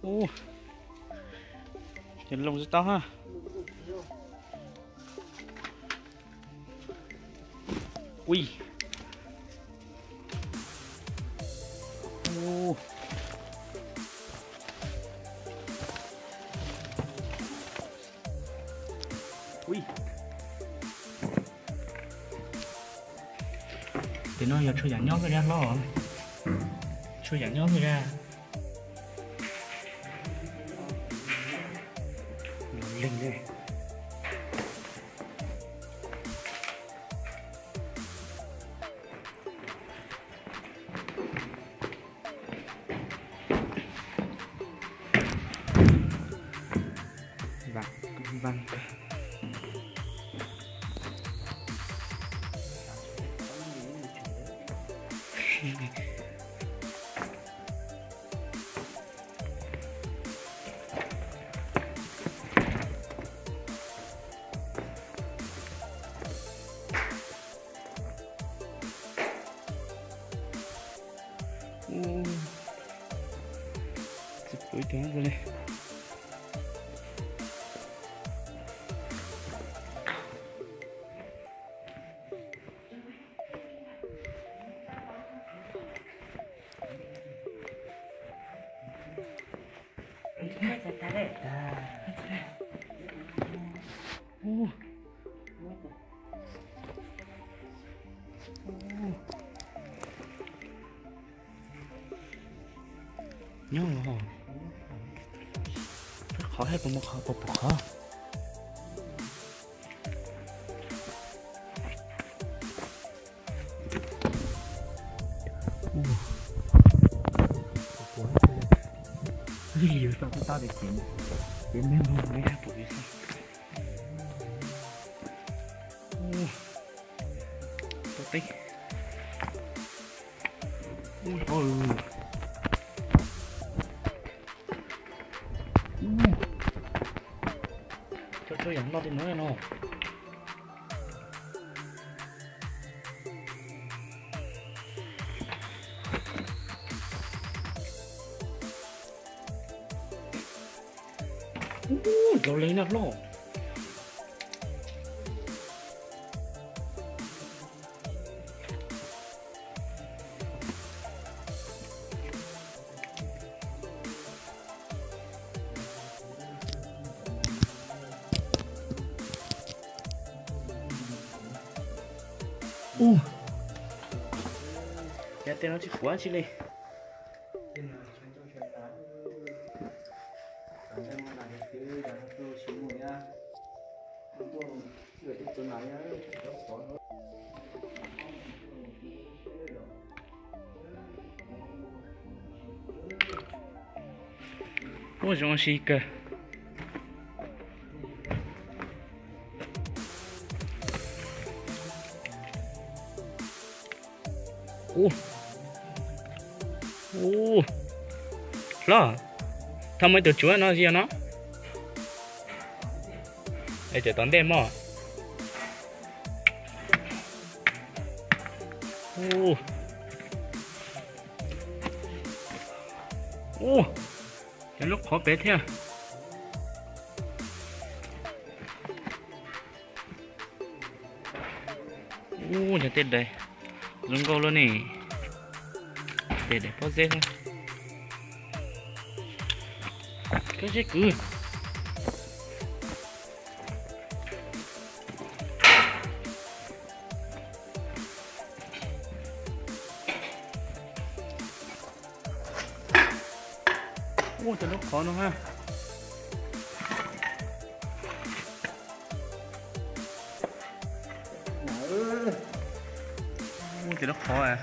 Ub, ces loo tsis tau ha. Ui. Ub. Ui. Tes no yog tshuaj yam nyob thiab hlob. Tshuaj yam nyob thiab. Leeg li. Vaj, vaj. Tsis pom ib tug li. Nyob los, qhov hais puas mus qhov, puas pom qhov. Ib yus tau tau tias cev, cev me me me hab pum yus xwb. Tau teb. Ub, tau. Cov tshuaj yam no tej no no. Ub, dlhau leeg na hlob. Ub, cas tej no tsis pom dab tsi li. Ub, zoo ua si kawg. Ub, ub, hlob, thov muaj ib tug tsuav no zia no. Es cov tom ntej mog. Ub, ub, cov lub qhov pem thiab. Ub, cov tej dais zoo nkauj luaj ne. Tej dais pob zeb xwb. Kab zeb kwv. Ub, cov lub qhov no ha. Ub, cov lub qhov.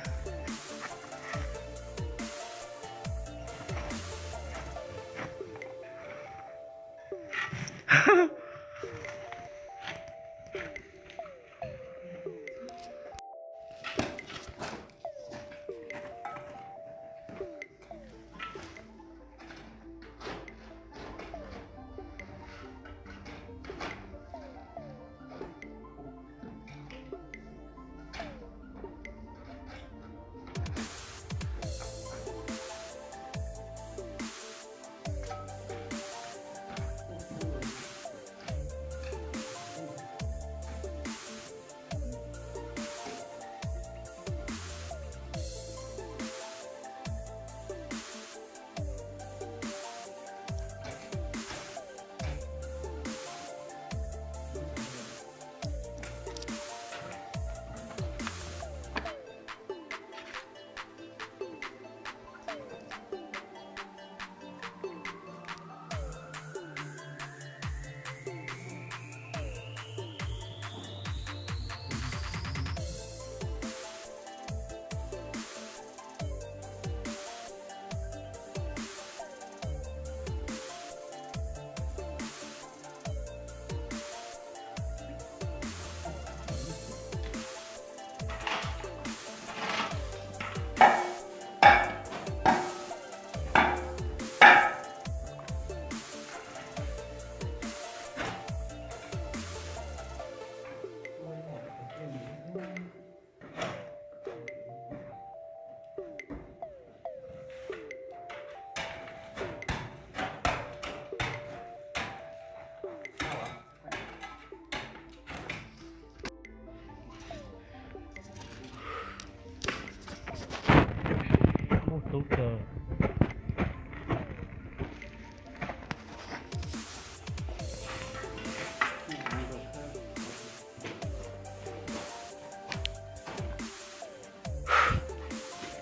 Tub kawg.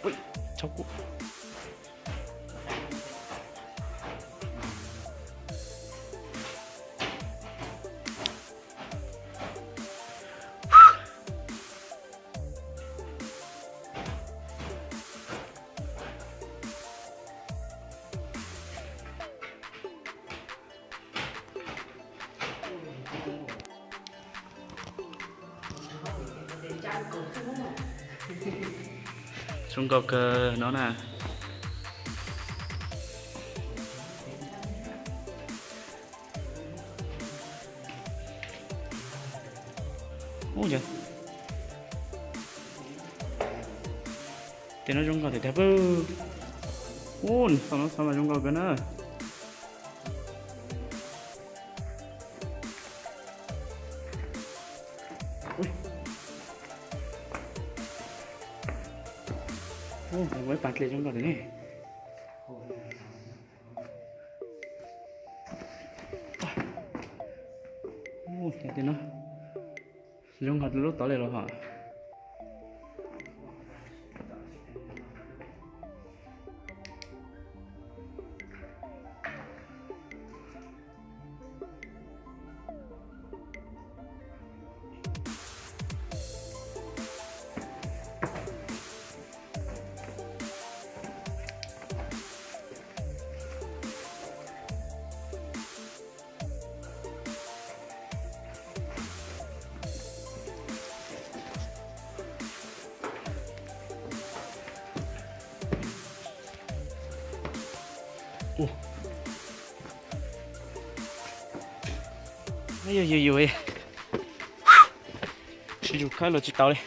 Ui, tsaug kuv. Zoo nkauj kawg no na. Ub, yog tias no zoo nkauj tiag tiag pab. Ub, nws xauj no xauj mas zoo nkauj kawg na. Ub, ua ib pas dlej zoo nkauj tiag ne. Ub, yog tias no zoo nkauj lub tod li los hos. Ub, yus yus yus, sib zus khawb los tsis tau li.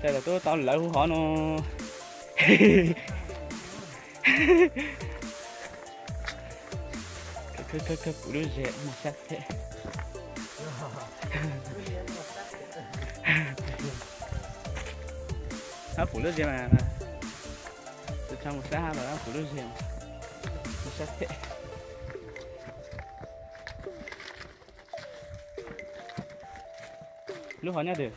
Cas tau tub tau lawv hauv hov no. Khawb khawb khawb puv lub zes mas sab phem. Hab puv lub zes mas, tus tsov mus sab hab los hab puv lub zes mas sab phem. Lub hov nyob twg?